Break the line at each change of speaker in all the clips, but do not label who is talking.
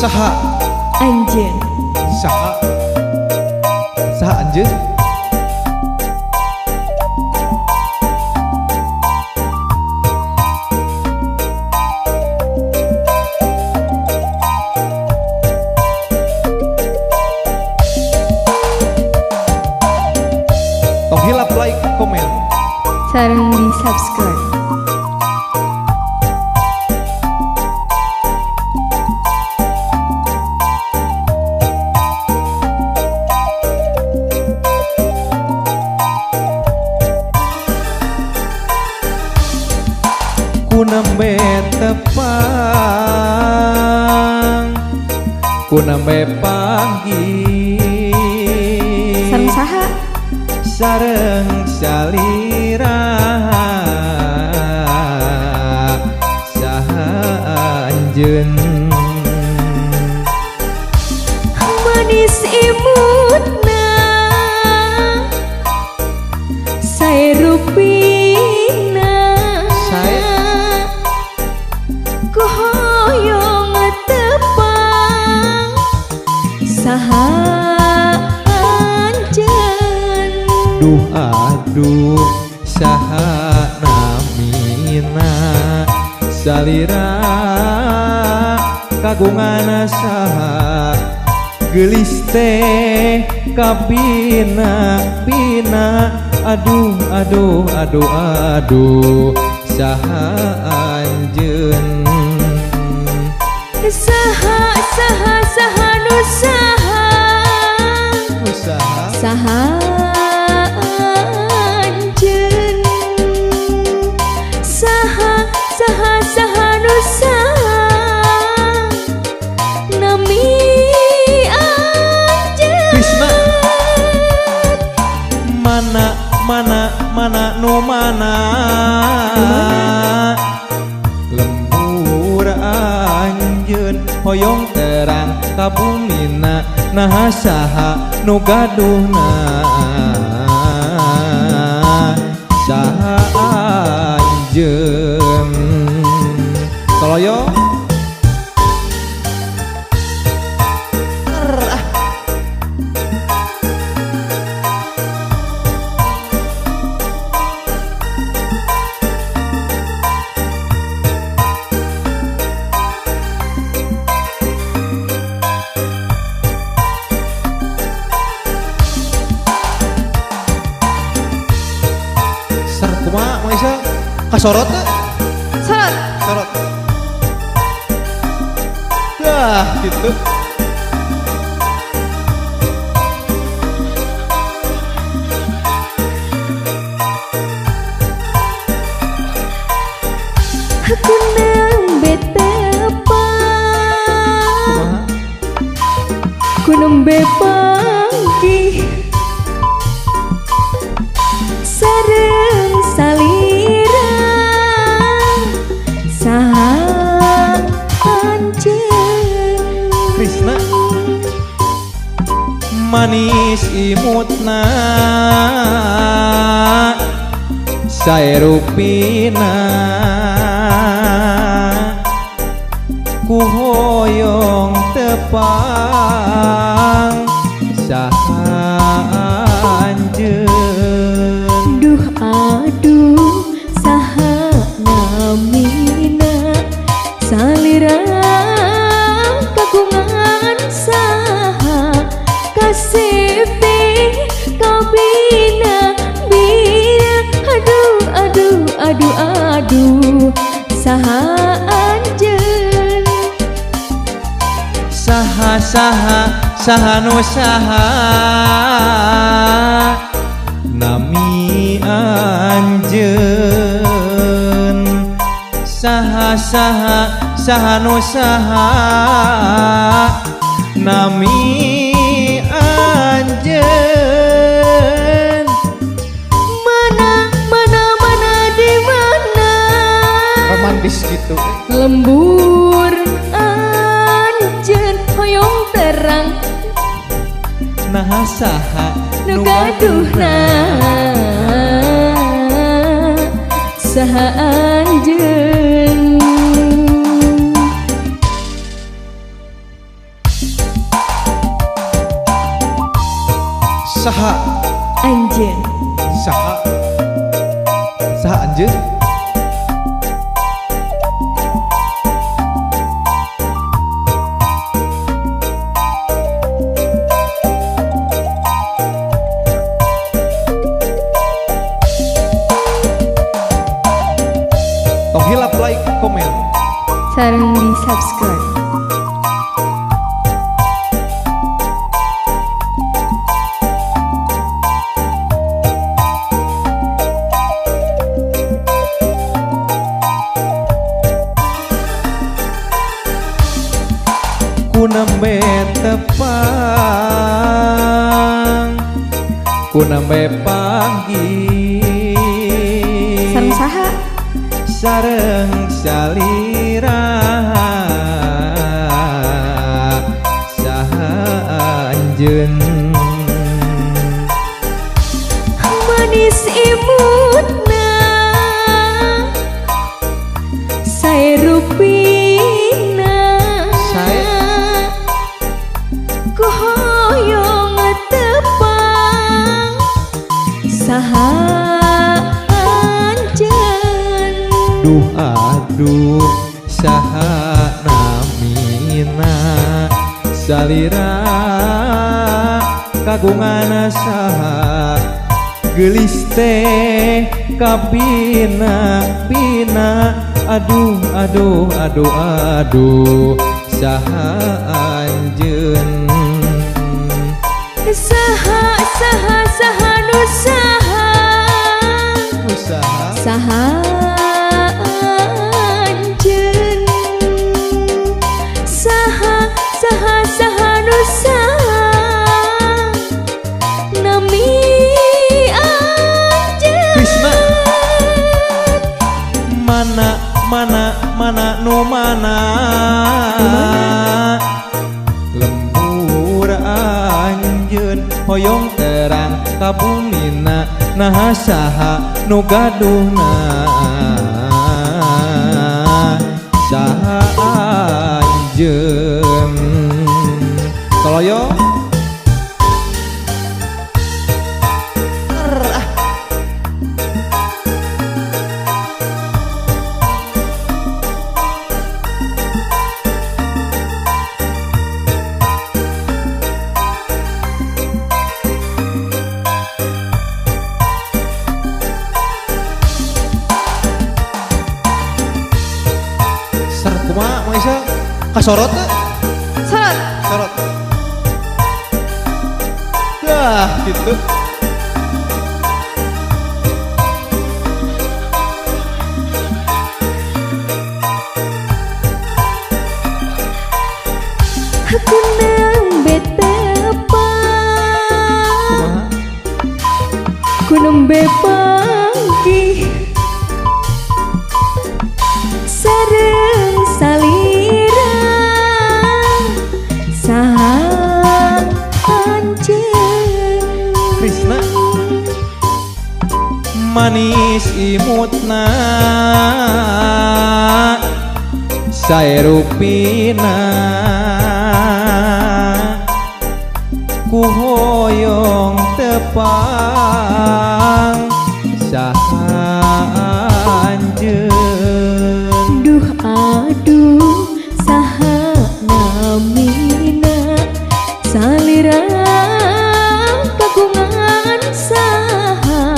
Saha
anjeun?
Saha? Saha anjeun? Tong hilap like, komen,
sareng di subscribe.
Ku nembe tepang, ku nembe panggih
sareng saha?
Sareng salira saha anjeun?
Manis imutna sae rupina,
sae
ku hoyong tepang saha anjeun?
Duh aduh saha namina salira kagungan saha geulis teh kabina bina, aduh aduh aduh aduh saha anjeun?
Saha saha saha nu saha?
Nu saha?
Saha anjeun? Saha saha saha nu saha nami anjeun?
Krisna mana mana mana nu mana lembur anjeun hoyong terang ka bumina, naha saha nu gaduhna saha anjeun? Soloyo kumaha Mang Isal? Kasorot teh?
Sorot.
Sorot. Dah gitu.
Aku nembe tepang,
kumaha?
Ku nembe panggih sareng salira saha anjeun?
Krisna manis imutna sae rupina, ku hoyong tepang saha anjeun?
Duh aduh saha namina salira kagungan saha kasih teh kabina bina, aduh aduh aduh aduh saha anjeun?
Saha saha saha nu saha nami anjeun? Saha saha saha nu saha nami anjeun?
Mana mana mana di mana
romantis gitu
lembur anjeun hoyong terang,
naha saha
nu gaduhna saha anjeun?
Saha
anjeun.
Saha saha anjeun. Tong hilap like, komen,
sareng di subscribe.
Ku nembe tepang, ku nembe panggih
sareng saha,
sareng salira saha anjeun.
Manis imutna sae rupina,
sae
ku hoyong tepang saha anjeun.
Duh aduh saha namina salira kagungan saha, geulis teh kabina bina. Aduh aduh aduh aduh saha anjeun.
Saha saha saha nu saha,
nu saha
saha anjeun. Saha saha saha nu saha nami anjeun.
Krisna mana mana mana nu mana lembur anjeun hoyong terang ka bumina, naha saha nu gaduhna saha anjeun. Toloyo kumaha Mang Isya? Kasorot teh?
Sorot.
Sorot. Dah gitu.
Ku nembe tepang, ku nembe panggih sareng salira saha anjeun.
Krisna manis imutna sae rupina, ku hoyong tepang saha anjeun.
Duh aduh saha namina salira kagungan saha,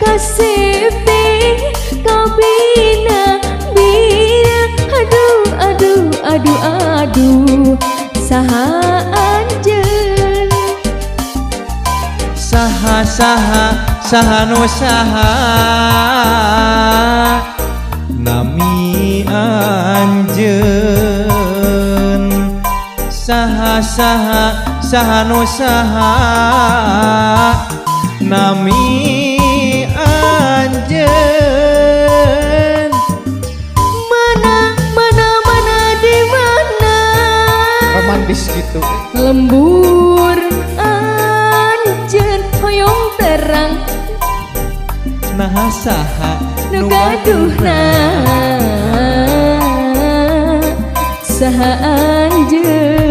kasih teh kabina bina. Aduh aduh aduh aduh saha anjeun.
Saha saha saha nu saha nami anjeun. Saha saha saha nu saha nami anjeun.
Mana mana mana di mana
romantis gitu
lembur anjeun hoyong terang,
naha saha
nu gaduhna saha anjeun.